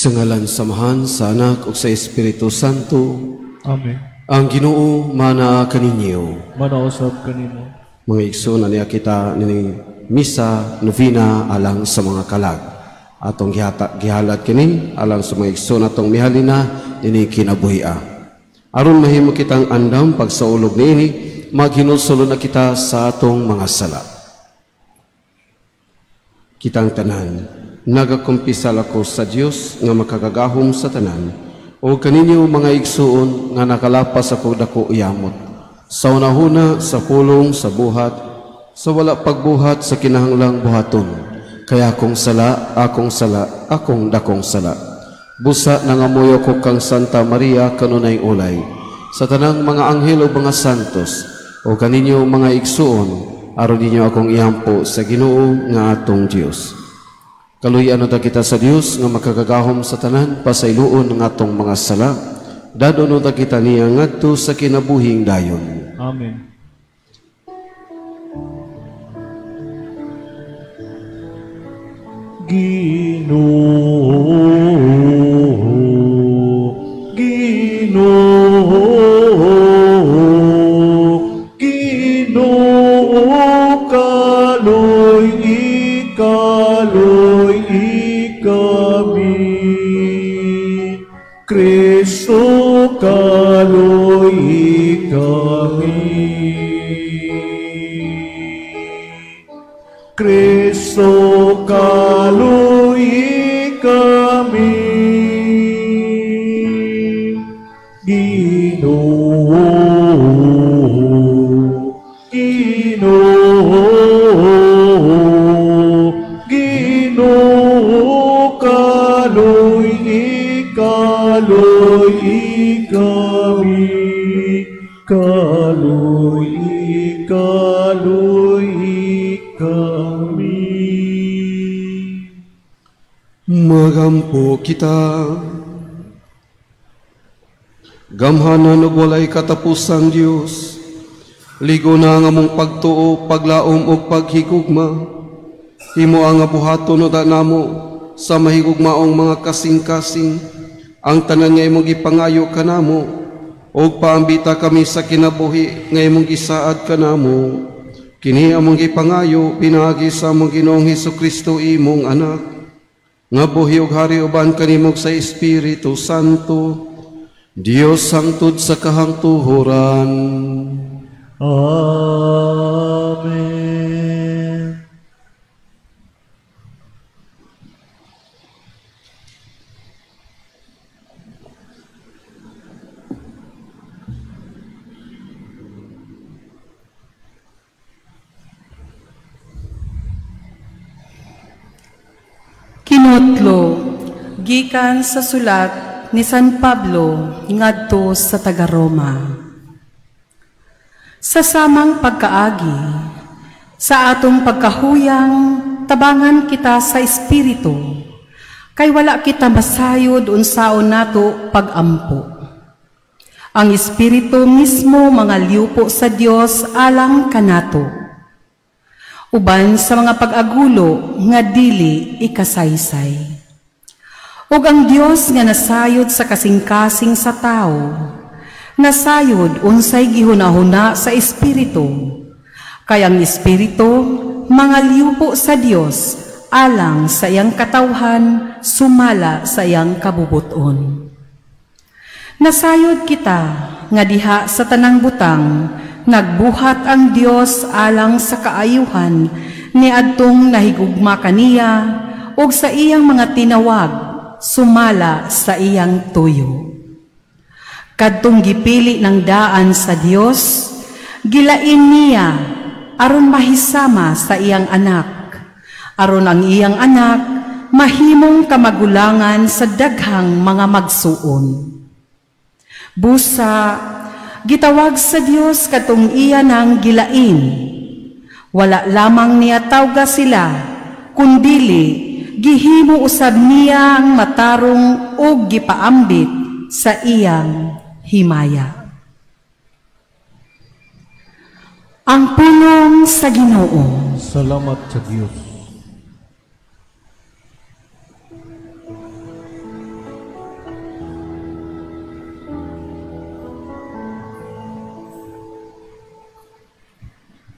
Sa ngalan sa Amahan, sa Anak ug sa Espiritu Santo. Amen. Ang Ginoo manaa kaninyo. Manausab kanimo. Mga igsoon, aniya kita nining misa novena alang sa mga kalag. Atong gihalad kini alang sa mga igsoon atong mihalina nining kinabuhia. Aron mahimo kitang andam pagsaulog niini, maghinulsol na kita sa atong mga sala. Kitang tanan, nagakumpisal ako sa Dios nga makagagahom sa tanan, o kaninyo mga igsuon nga nakalapas ako dako yamot. Sa unahuna, sa pulong, sa buhat, sa wala pagbuhat sa kinahanglang buhaton. Kaya akong sala, akong sala, akong dakong sala. Busa nangamuyo ko kang Santa Maria kanunay ulay, sa tanang mga anghel o mga santos, o kaninyo mga igsuon, aron ninyo akong iampo sa Ginoo nga atong Dios. Kaluy-an ta kita sa Dios nga makagagahom sa tanan, pasayloon ang atong mga sala. Dadon ta kita niya ngadto sa kinabuhing dayon. Amen. Ginoo, Ginoo, Ginoo, kaloy-i, kaloy-i kami. Kristo, kaloy-i kami. Kristo, kaloy-i kami. Ginoo, Ginoo, Ginoo, kaloy-i, kaloy-i kami. Kaloy-i, kaloy-i kami. Magampo kita. Gamhanan ug walay katapusang Dios, ligo na ang among pagtuo, paglaom ug paghigugma. Himo ang buhaton unta namo sa mahigugmaong mga kasing-kasing ang tanan nga imong gipangayo kanamo, ug paambita kami sa kinabuhi nga imong gisaad kanamo. Kini among gipangayo pinaagi sa among Ginoong Hesukristo imong anak, nga buhi ug hari uban kanimo sa Espiritu Santo, Dios hangtod sa kahangtuhoran. Amen. Kinutlo, gikan sa sulat ni San Pablo ngadto sa taga-Roma. Sa samang pagkaagi, sa atong pagkahuyang, tabangan kita sa Espiritu, kay wala kita masayod unsaon nato pagampo. Ang Espiritu mismo mga liupo sa Dios alang kanato, uban sa mga pag-agulo nga dili ikasaysay. Ug ang Dios nga nasayod sa kasing-kasing sa tao, nasayod unsay gihunahuna sa Espiritu. Kay ang Espiritu mga liupo sa Dios alang sa iyang katawhan, sumala sa iyang kabubuton. Nasayod kita nga diha sa tanang butang nagbuhat ang Dios alang sa kaayuhan ni adtong nahigugma kaniya ug sa iyang mga tinawag sumala sa iyang tuyo. Kadtong gipili ng daan sa Dios, gilain niya aron mahisama sa iyang anak, aron ang iyang anak mahimong kamagulangan sa daghang mga magsuon. Busa, gitawag sa Dios katong iya nang gilain. Wala lamang niya tawga sila, kundili gihimo usab niya ang matarong og gipaambit sa iyang himaya. Ang pulong sa Ginoo. Salamat sa Dios.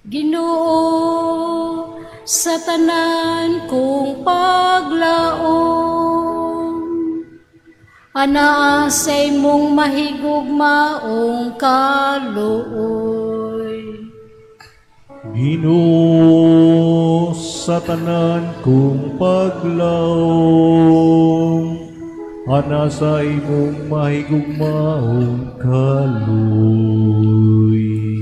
Ginoo, sa tanan kong paglaom, anaa sa imong mahigugmaong kaluoy. Ginoo, sa tanan kong paglaom, ana sa imong mahigugmaong kaluoy.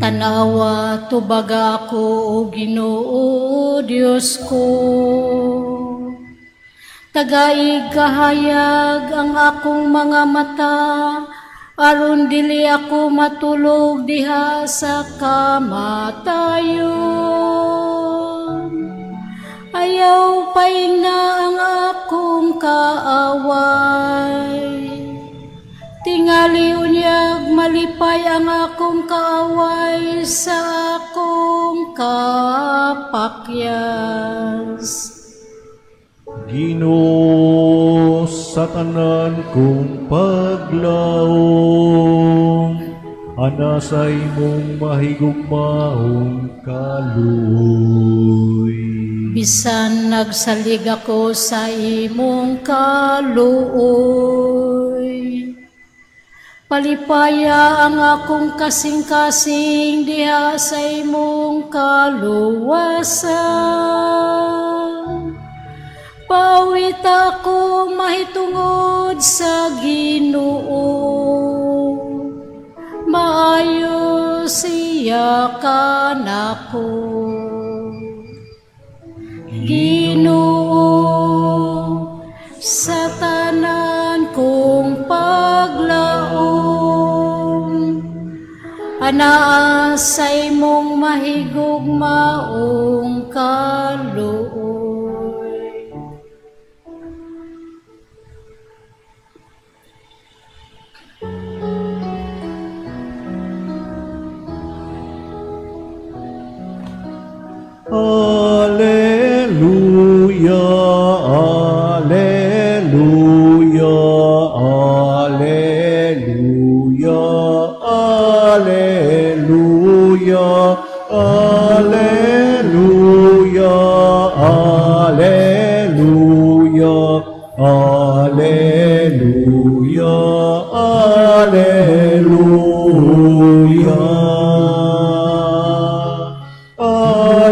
Tanawa, tubaga ako, o Ginoo, Diyos ko. Tagaig kahayag ang akong mga mata, aron dili ako matulog diha sa kamatayon. Ayaw paingna ang akong kaaway. Tingali unyag malipay ang akong kaaway sa akong kapakyas. Ginoo, sa tanan kong paglaom, ana sa imong mahigugmaong kaluoy. Bisan nagsalig ako sa imong kaluoy, palipaya ang akong kasing-kasing diha sa imong kaluwasan. Pawit ako mahitungod sa Ginoo, maayo siya kanako. Ginoo, sa tanan kong paglaom, anaa sa imong mahigugmaong kaluoy. Alleluia, alleluia, alleluia, alleluia, alleluia, alleluia, alleluia, alleluia.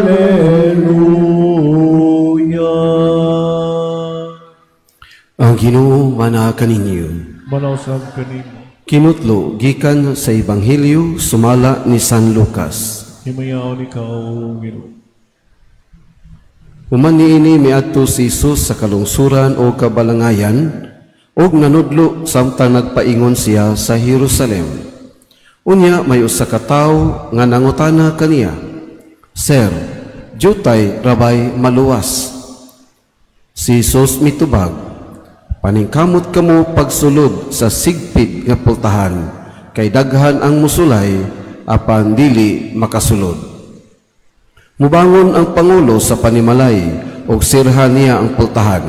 Alleluia. Ang Ginoo mana kaninyo. Manausab kanimo. Kinutlo gikan sa Ebanghelyo sumala ni San Lucas. Himayaon ikaw, Ginoo. Human niini miadto si Jesus sa kalungsuran o kabalangayan ug nanudlo samtang nagpaingon siya sa Jerusalem. Unya may usa ka tawo nga nangutana kaniya, "Sir, jutay rabay maluwas?" Si Jesus mitubag, "Paningkamot kamo pagsulod sa sigpit nga pultahan, kay daghan ang musulay apan dili makasulod." Mubangon ang pangulo sa panimalay ug sirhan niya ang pultahan.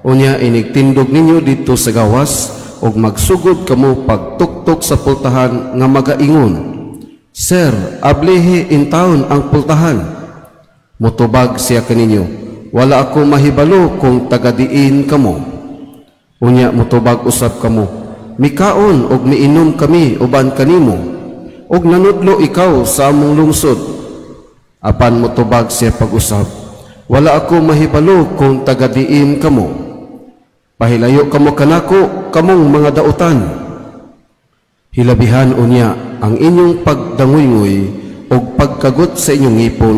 Unya inigtindog ninyo didto sa gawas ug magsugod kamo pagtuktok sa pultahan nga magaingon, "Sir, ablihi intawon ang pultahan." Mutubag siya kaninyo, "Wala ako mahibalo kung tagadiin kamo." Unya mutubag usab kamo, "Mikaon og miinom kami uban kanimo, ug nanudlo ikaw sa among lungsod." Apan mutubag siya pag-usab, "Wala ako mahibalo kung tagadiin kamo. Pahilayo kamo kanako, kamong mga dautan." Hilabihan unya ang inyong pagdanguynguy og pagkagot sa inyong ngipon,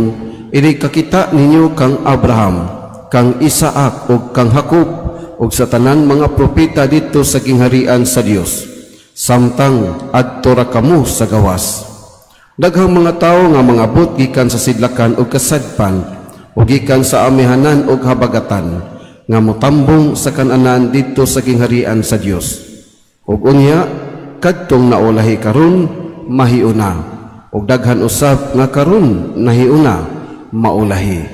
ini kakita ninyo kang Abraham, kang Isaac ug kang Jacob ug sa tanan mga propeta didto sa gingharian sa Dios, samtang adto ra kamo sa gawas. Daghang mga tawo nga mangabot gikan sa sidlakan ug kasadpan ug gikan sa amihanan ug habagatan nga motambong sa kananan didto sa gingharian sa Dios. Ug unya kadtong naulahi karon mahiuna, ug daghan usab nga karon nahiuna maulahi.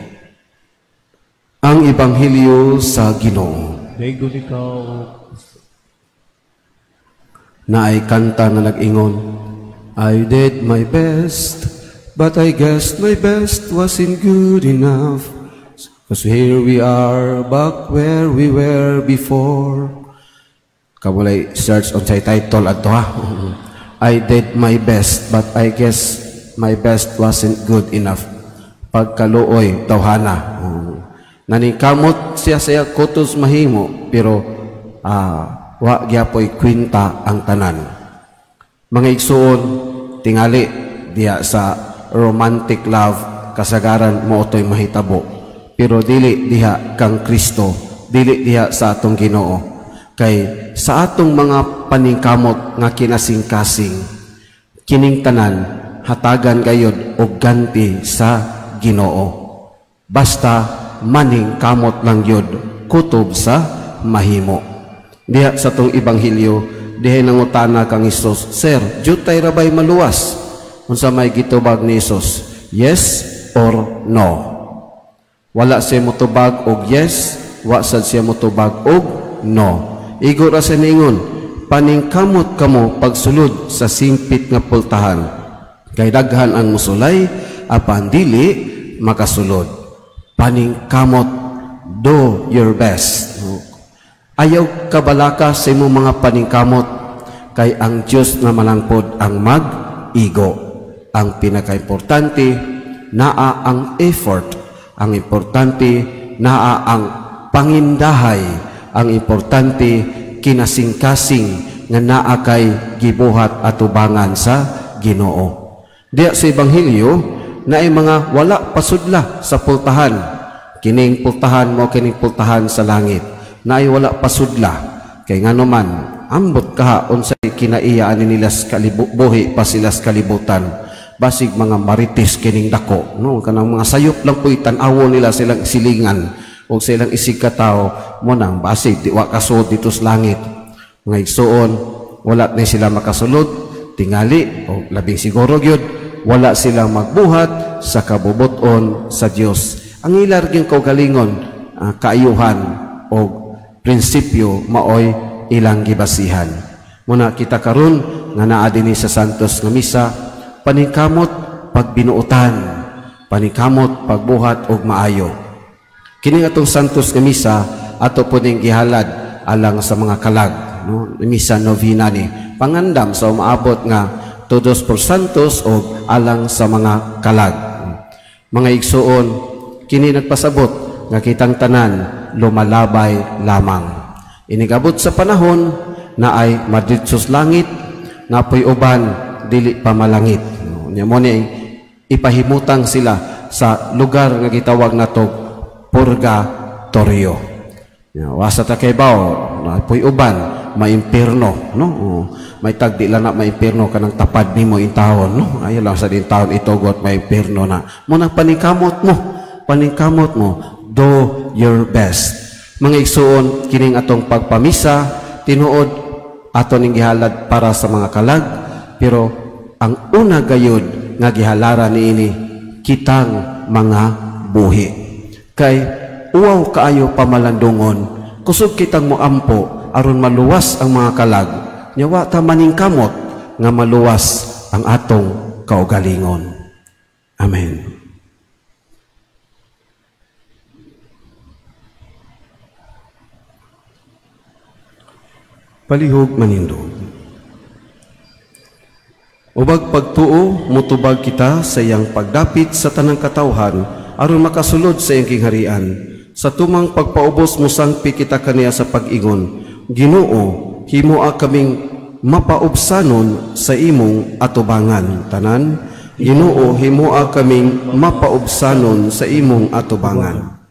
Ang Ebanghelyo sa Ginoo. Dayon ikaw. Naay kanta nga nag-ingon, "I did my best, but I guess my best wasn't good enough. 'Cause here we are, back where we were before. Kamulay search on say title adto ha. I did my best, but I guess my best wasn't good enough. Pagkaluoy, tawhana. Naningkamot siya sa kutos mahimo, pero wa gyapoy kwinta ang tanan. Mga igsuon, tingali diya sa romantic love, kasagaran mo otoy mahitabo. Pero dili diha kang Kristo, dili diha sa atong Ginoo. Kay sa atong mga paningkamot nga kinasingkasing, kining tanan hatagan gayod og ganti sa Ginoo. Basta maningkamot lang yod kutob sa mahimo. Diha sa tong ebanghelyo, diha nangutana kang Hesus, "Sir, jutay ra bay maluwas?" Unsa may gitubag ni Hesus? Yes or no? Wala siya motubag og yes, wa sad siya motubag og no. Igo ra siya niingon, paningkamot kamo pagsulod sa simpit nga pultahan. Kay daghan ang musulay, apan dili makasulod. Paningkamot, do your best. Ayaw kabalaka sa imong mga paningkamot, kay ang Dios na malangpod ang mag-igo. Ang pinakaimportante, naa ang effort. Ang importante, naa ang pangindahay. Ang importante, kinasingkasing nga naa kay gibuhat atubangan sa Ginoo. Diya sa Ebanghelyo, naay mga wala pasudla sa pultahan. Kining pultahan mo, kining pultahan sa langit. Naay wala pasudla. Kay ngano man, ambot kaha unsay kinaiya ani nila sa buhi pa sila sa kalibutan. Basig mga marites kining dako, no? Kanang mga sayop lang po'y tan-awon nila silang silingan o silang isig katao mo nang basig di wa kasulod dito sa langit. Mga igsuon, wala na sila makasulod, tingali o labing siguro gyud wala silang magbuhat sa kabubuton sa Dios. Ang ilar gyud kaugalingon, kaayuhan o prinsipyo maoy ilang gibasihan. Muna kita karon nga naa dinhi sa Santos nga Misa, paningkamot pagbinuotan, paningkamot pagbuhat og maayo. Kini atong Santos nga Misa ato po ning gihalad alang sa mga kalag, no? Misa novena ni pangandam sa umaabot nga Todos por Santos o alang sa mga kalag. Mga igsuon, kini nagpasabot nga kitang tanan lumalabay lamang. Inigabot sa panahon na ay madidsos langit, napoy uban dili pa malangit. Nya mo ni ipahimutang sila sa lugar nga gitawag nato purgatorio. Wasa ta kay bao, napoy uban maimpirno, no? May tagdi lang na maimpirno kanang tapad nimo intawon, no? Ayo lang sa din taon itugot maimpirno na. Munang paningkamot mo, paningkamot mo, do your best. Mga igsuon, kining atong pagpamisa, tinuod ato ning gihalad para sa mga kalag, pero ang una gayud nga gihalaran niini kitang mga buhi. Kay uwaw kaayo pamalandungon, kusog kitang moampo aron maluwas ang mga kalag, nya wa ta maningkamot nga maluwas ang atong kaugalingon. Amen. Palihog manindog. Ubag pagtuo, mutubag kita sa iyang pagdapit sa tanang katawhan aron makasulod sa iyang gingharian. Sa tumang pagpaubos mosangpi kita kaniya sa pag-ingon, Ginoo, himoa kaming mapaubsanon sa imong atubangan. Tanan, Ginoo, himoa kaming mapaubsanon sa imong atubangan.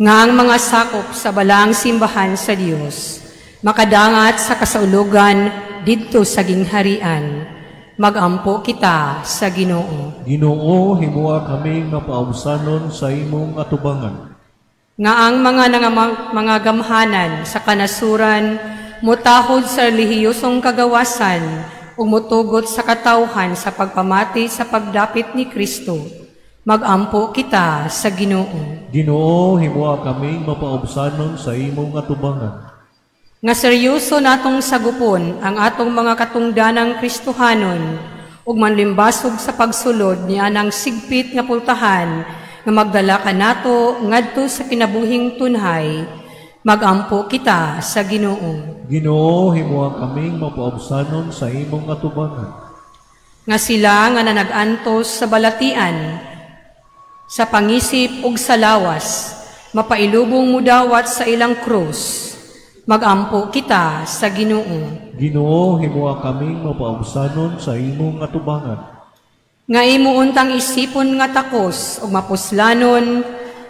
Nga ang mga sakop sa balaang simbahan sa Dios makadangat sa kasaulugan didto sa gingharian. Magampo kita sa Ginoo. Ginoo, himoa kaming mapaubsanon sa imong atubangan. Nga ang mga mga gamhanan sa kanasuran mutahod sa relihiyosong kagawasan ug motugot sa katawhan sa pagpamati sa pagdapit ni Kristo. Magampo kita sa Ginoo. Ginoo, himoa kaming mapaubsanon sa imong atubangan. Nga seryoso natong sagupon ang atong mga katungdanang Kristohanon ug manlimbasog sa pagsulod ni anang sigpit nga pultahan nga magdala kanato ngadto sa kinabuhing tunhay. Magampo kita sa Ginoo. Ginoo, himuha kaming mapaubsanon sa imong atubangan. Nga sila nga nanag-antos sa balatian, sa pangisip ug sa lawas, mapailubong mudawat sa ilang krus. Magampo kita sa Ginoo. Ginoo, himuha kaming mapaubsanon sa imong atubangan. Nga imo untang isipon nga takos ug mapuslanon,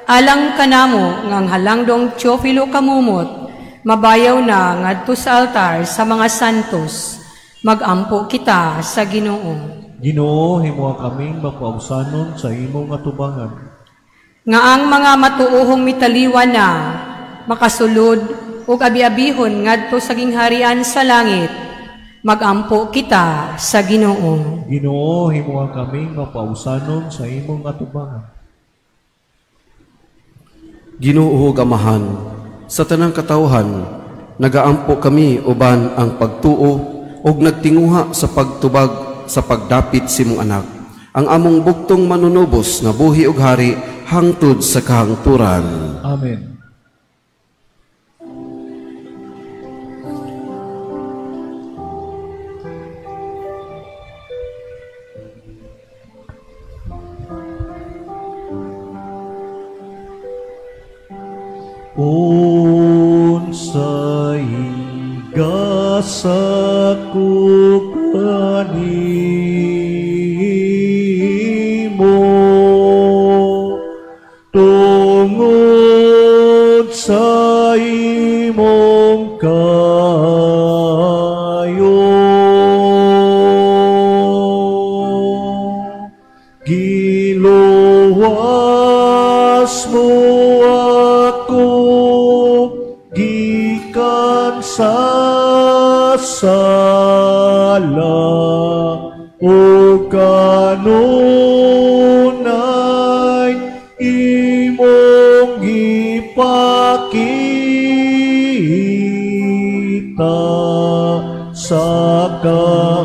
alang kanamo nga ang halangdong Teofilo Camomot, mabayaw na ngadto sa altar sa mga santos. Magampo kita sa Ginoo. Ginoo, himuha kaming mapaubsanon sa imong atubangan. Nga ang mga matuohong mitaliwa na makasulod ug abi-abihon ngadto sa gingharian sa langit. Magampo kita sa Ginoo. Ginoo, himuha kaming mapaubsanon sa imong atubangan. Ginoo Amahan, sa tanang katawhan, nagaampo kami uban ang pagtuo ug nagtinguha sa pagtubag sa pagdapit sa imong anak. Ang among bugtong manunubos nga buhi ug hari hangtod sa kahangturan. Amen. Unsay gasa ko kanimo tungod sa imong kaayo, giluwas mo ako gikan sa sala o kanunay imong gipakita sa kaayo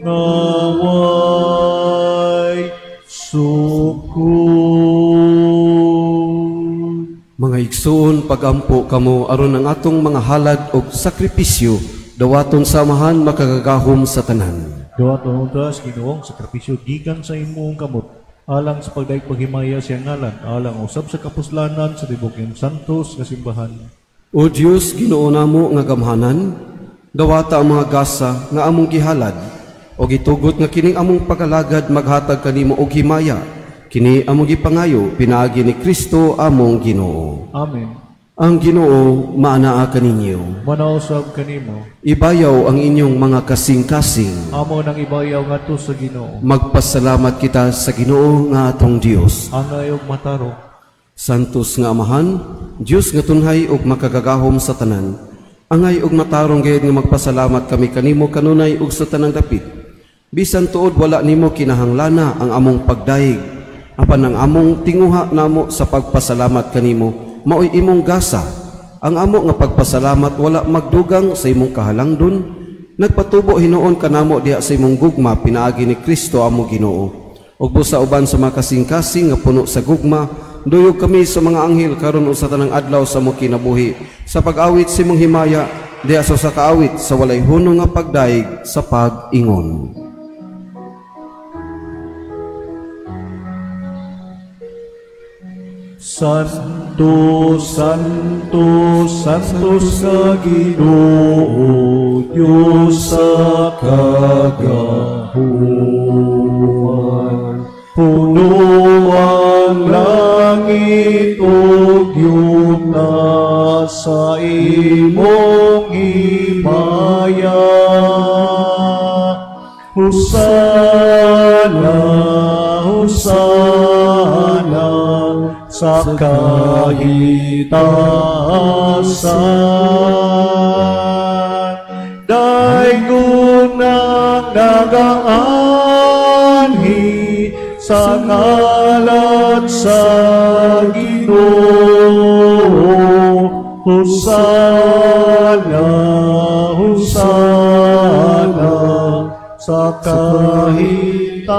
nga way sukod. Mga igsuon, pagampo kamo aron ang atong mga halad og sakripisyo dawaton sa Amahan makagagahom sa tanan. Dawaton unta sa Ginoong sakripisyo gikan sa imong kamot, alang sa pagdaig paghimaya siyang ngalan, alang usab sa kapuslanan sa tibuok iyang santos nga simbahan. O Dios, Ginoo namo nga gamhanan, dawata ang mga gasa nga among gihalad og gitugot nga kining among pag-alagad maghatag kanimo og himaya. Kini among gipangayo pinaagi ni Kristo among Ginoo. Amen. Ang Ginoo maanaa kaninyo. Manausab kanimo. Ibayaw ang inyong mga kasing-kasing. Amo nang ibayaw ngadto sa Ginoo. Magpasalamat kita sa Ginoo nga atong Dios. Angay og matarong. Santos nga Amahan, Dios nga tunhay ug makagagahom sa tanan. Angay og matarong gayud nga magpasalamat kami kanimo kanunay ug sa tanang dapit. Bisan tuod wala nimo kinahanglana ang among pagdayeg, apan ang among tinguha namo sa pagpasalamat kanimo maoy imong gasa. Ang amo nga pagpasalamat wala magdugang sa imong kahalangdon. Nagpatubo hinuon kanamo diha sa imong gugma pinaagi ni Kristo amo Ginoo. Ug busa uban sa mga kasing-kasing nga puno sa gugma, duyog kami sa mga anghel karon ug sa tanang adlaw sa among kinabuhi sa pag-awit sa imong himaya diha sa usa ka awit sa walay hunong nga pagdayeg sa pag-ingon. Santo, Santo, Santo sa Ginoo, Diyos sa kagahuman. Puno ang langit ug yuta sa imong himaya. Hosana, Hosana sa kahitasan. Daygon ang nagaanhi sa ngalan sa Ginoo. Hosana, Hosana sa kahitasan.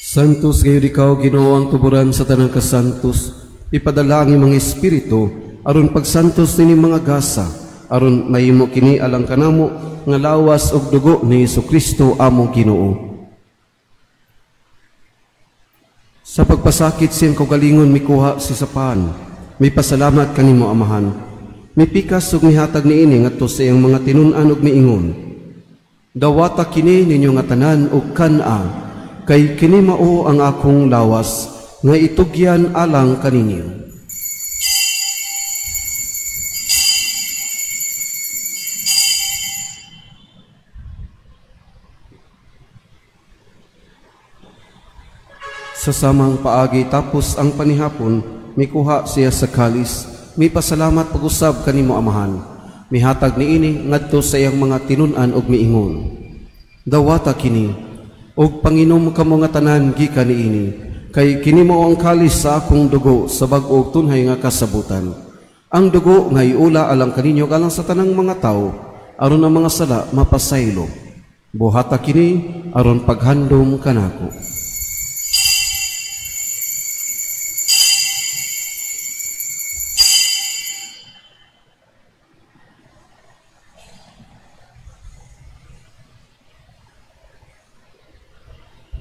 Santos gayud ikaw, Ginoo, ang tuburan sa tanang kasantos. Ipadala ang imong espiritu aron pagsantos nining mga gasa, aron mahimo kini alang kanamo nga lawas ug dugo ni Hesukristo among Ginoo. Sa pagpasakit siyang kaugalingon mikuha si sapan, mipasalamat kanimo Amahan. Mipikas ug mihatag niini ngadto sa iyang mga tinun-an ug miingon, dawata kini ninyo nga tanan ug kan-a, kay kini mao ang akong lawas nga itugyan alang kaninyo. Sa samang paagi tapos ang panihapon, mikuha siya sa kalis, mipasalamat pag-usab kanimo Amahan. Mihatag niini ngadto sa iyang mga tinun-an ug miingon, dawata kini ug panginom kamo nga tanan gikan niini, kay kini mao ang kalis sa akong dugo sa bag-o ug tunhay nga kasabutan. Ang dugo nga iula alang kaninyo alang sa tanang mga tawo, aron ang mga sala mapasaylo. Buhata kini aron paghandom kanako.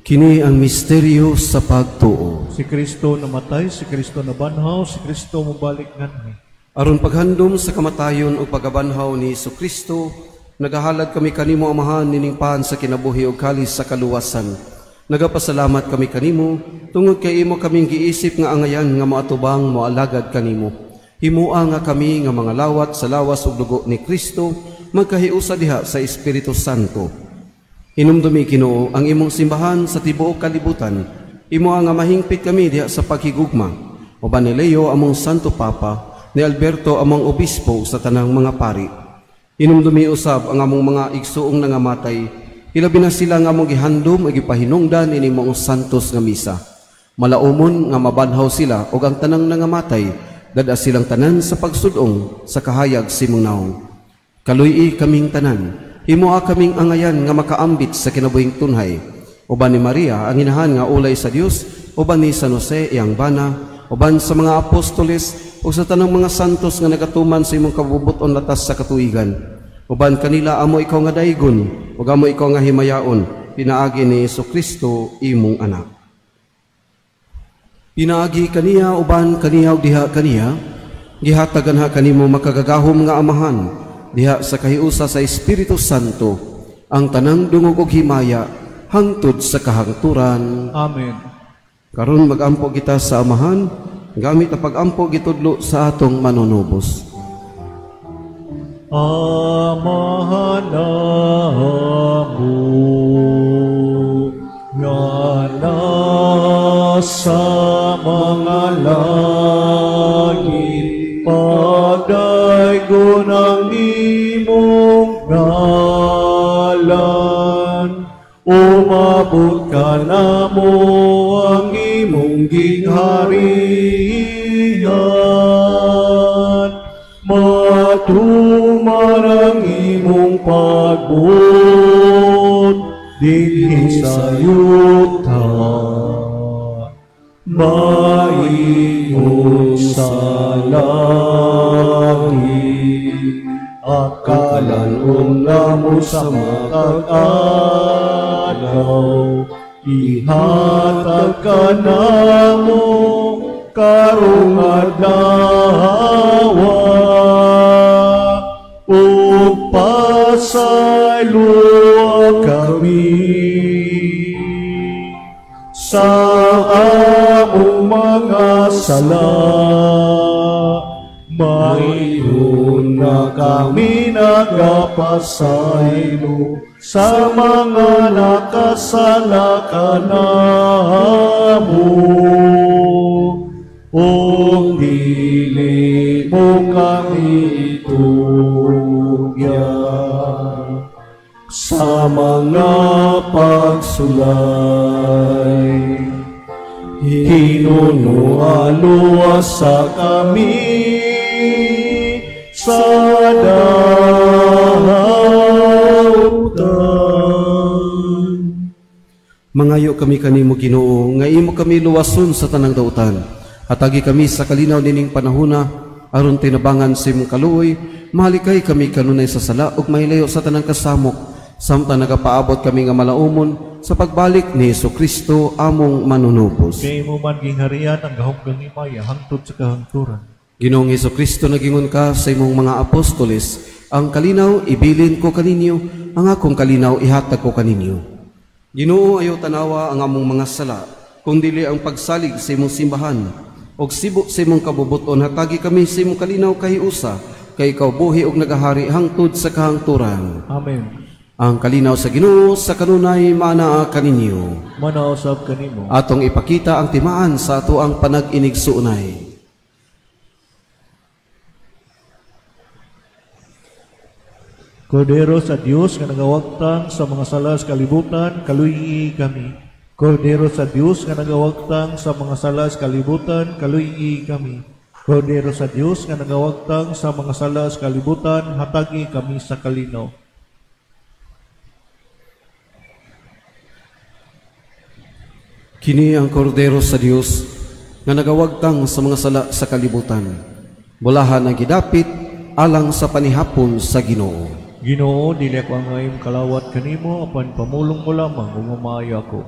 Kini ang misteryo sa pagtuo. Si Kristo namatay, si Kristo nabanhaw, si Kristo mobalik nganhi. Aron paghandom sa kamatayon ug pagabanhaw ni Hesukristo, nagahalad kami kanimo Amahan nining pan sa kinabuhi ug kalis sa kaluwasan. Nagapasalamat kami kanimo tungod kay imo kaming giisip nga angayan nga moatubang moalagad kanimo. Himoa nga kami nga mga lawat sa lawas ug dugo ni Kristo magkahiusa diha sa Espiritu Santo. Hinumdumi Ginoo ang imong simbahan sa tibuok kalibutan. Imo nga mahingpit kami diha sa paghigugma. Uban ni Leo among Santo Papa, ni Alberto among obispo sa tanang mga pari. Hinumdumi usab ang among mga igsuong nangamatay. Hilabi na sila nga among gihandom ug gipahinungdan ining maong santos nga misa. Malaumon nga mabanhaw sila ug ang tanang nangamatay, dada silang tanan sa pagsudong sa kahayag sa imong naong. Kaluy-i kaming tanan. Himoa kaming angayan nga makaambit sa kinabuhing tunhay. Uban ni Maria ang inahan nga ulay sa Dios, uban ni San Jose iyang bana, uban sa mga apostoles ug sa tanang mga santos nga nagatuman sa imong kabubut-on latas sa katuigan. Uban kanila amo ikaw nga daygon ug amo ikaw nga himayaon, pinaagi ni Hesukristo imong anak. Pinaagi kaniya uban kaniya ug diha kaniya, gihatagan ha kanimo makagagahom nga Amahan diha sa kahiusa sa Espiritu Santo ang tanang dungog ug himaya hangtod sa kahangturan. Amen. Karon magampo kita sa Amahan gamit ang pagampo gitudlo sa atong manunubos. Amahan namo nga nasa mga langit, padaygon ang imong ngalan, umabot ka namo ang imong gingharian, matuman ang imong pagbuot dinhi sa yuta, maingon sa langit. Akalan namo sa matag adlaw, ihatag ka namo karong adlaw, ug pasayloa kami sa among mga sala, maingon na kami nagapasaylo sa mga nakasala kanamo. Ug dili mo kami itugyan sa mga pagsulay, Hinunoa luwasa kami sa dautan. Mangayo kami kanimo Ginoo, nga imo kami luwason sa tanang dautan. Hatagi kami sa kalinaw nining panahona, aron tinabangan sa imong kaluoy, mahalikay kami kanunay sa sala ug mahilayo sa tanang kasamok, samtang nagapaabot kami nga malaumon sa pagbalik ni Hesukristo among manunubos. Kay imo man gingharian ang gahom kang himaya hangtod sa kahangturan. Ginoong Hesukristo, nagingon ka sa imong mga apostoles, ang kalinaw ibilin ko kaninyo, ang akong kalinaw ihatag ko kaninyo. Ginoo, ayaw tanawa ang among mga sala, kung dili ang pagsalig sa imong simbahan, og sibo sa imong kabubuton, hatagi kami sa imong kalinaw kahiusa, kay ikaw buhi og nagahari hangtod sa kahangturan. Amen. Ang kalinaw sa Ginoo sa kanunay manaa kaninyo. Manaa usab kanimo. Atong ipakita ang timaan sa ato ang panag-inigsuonay. Kordero sa Dios nga nagawagtang sa mga sala sa kalibutan, kaluy-i kami. Kordero sa Dios nga nagawagtang sa mga sala sa kalibutan, kaluy-i kami. Kordero sa Dios nga nagawagtang sa mga sala sa kalibutan, hatagi kami sa kalinaw. Kini ang kordero sa Dios nga nagawagtang sa mga sala sa kalibutan. Bulahan ang gidapit alang sa panihapon sa Ginoo. Ginoo, dili ako ang ngayong kalawat kanimo, apan pamulong mo lamang ug maayo ako.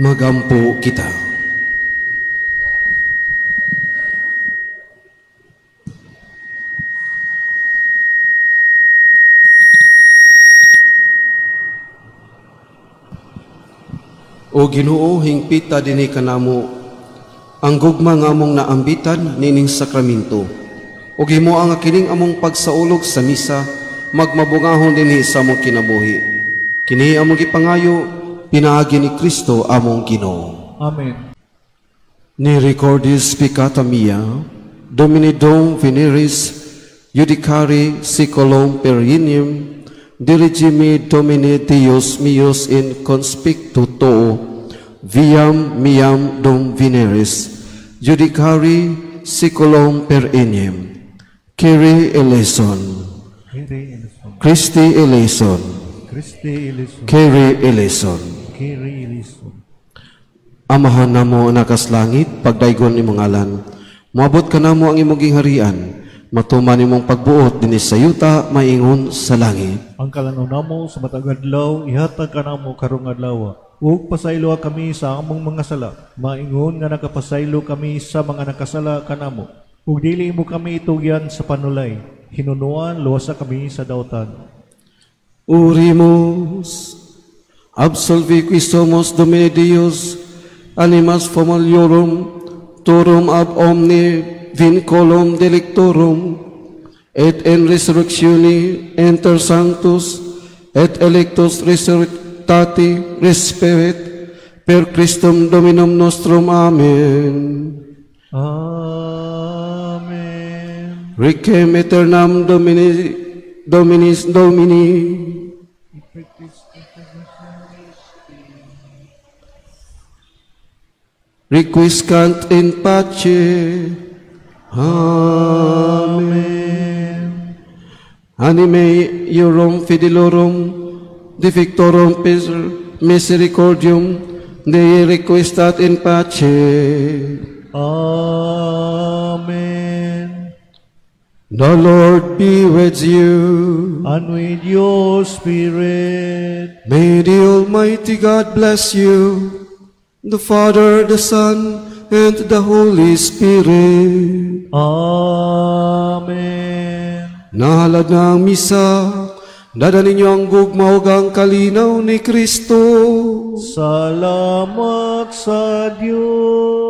Magampo kita. O Ginoo, hingpita dinhi kanamo ang gugma nga among naambitan nining sakraminto. O himo ang kining among pagsaulog sa misa magmabungahon dinhi sa among kinabuhi. Kini among gipangayo pinaagi ni Kristo among Ginoo. Amen. Ni recordis peccata mia, Domini dum veneris, judicari seculum perennium, dirigimi Domine Deus mius in conspectu tuo, viam miam dum veneris, judicari seculum perennium. Kyrie eleison. Kyrie eleison. Christe eleison. Christe eleison. Kyrie eleison. Kyrie eleison. Amahan namo nakas langit, pagdaygon imong ngalan. Moabot kanamo ang imong gingharian. Matuman imong pagbuot dinhi sa yuta maingon sa langit. Ang kalanaw namo sa matag adlaw ihatag kanamo karong adlaw. Ug pasayloa kami sa among mga sala, maingon nga nakapasaylo kami sa mga nakasala kanamo. Ug dili mo kami itugyan sa panulay, hinunuan luwasa kami sa dautan. Orimus, absolvi qui somos Domine Deus, animas familiorum, turum ab omni vinculum delictorum, et in resurrectione enter sanctus, et electus resurrectati respirit, per Christum Dominum nostrum. Amen. Amen. Requiem aeternam Domini, Dominis Domini. Requiescant in pace. Amen. Anime iorum fidelorum defectorum misericordium Dei requiescat in pace. Amen. The Lord be with you. And with your spirit. May the Almighty God bless you, the Father, the Son, and the Holy Spirit. Amen. Nahalad na ang misa, dada ninyo ang gugma ug ang kalinaw ni Kristo. Salamat sa Dios.